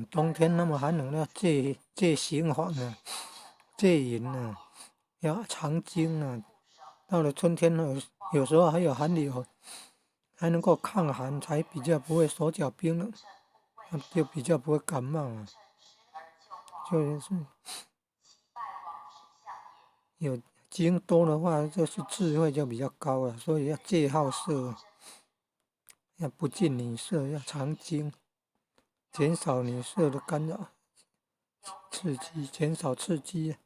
冬天那麼寒冷，要戒戒形黃啊，戒淫啊，要藏精啊。到了春天呢，有時候還有寒流，還能夠抗寒，才比較不會手腳冰冷，就比較不會感冒啊。就是有精多的話，就是智慧就比較高了，所以要戒好色，要不近女色，要藏精，減少女色的干擾、刺激，減少刺激。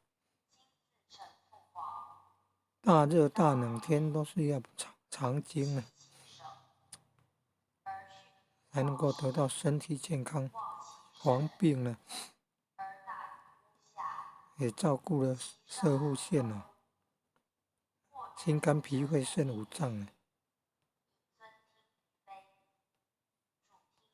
大熱大冷天都是要藏藏精啊，才能夠得到身體健康，防病呢，也照顧了攝護腺哦，心肝脾肺腎五臟啊。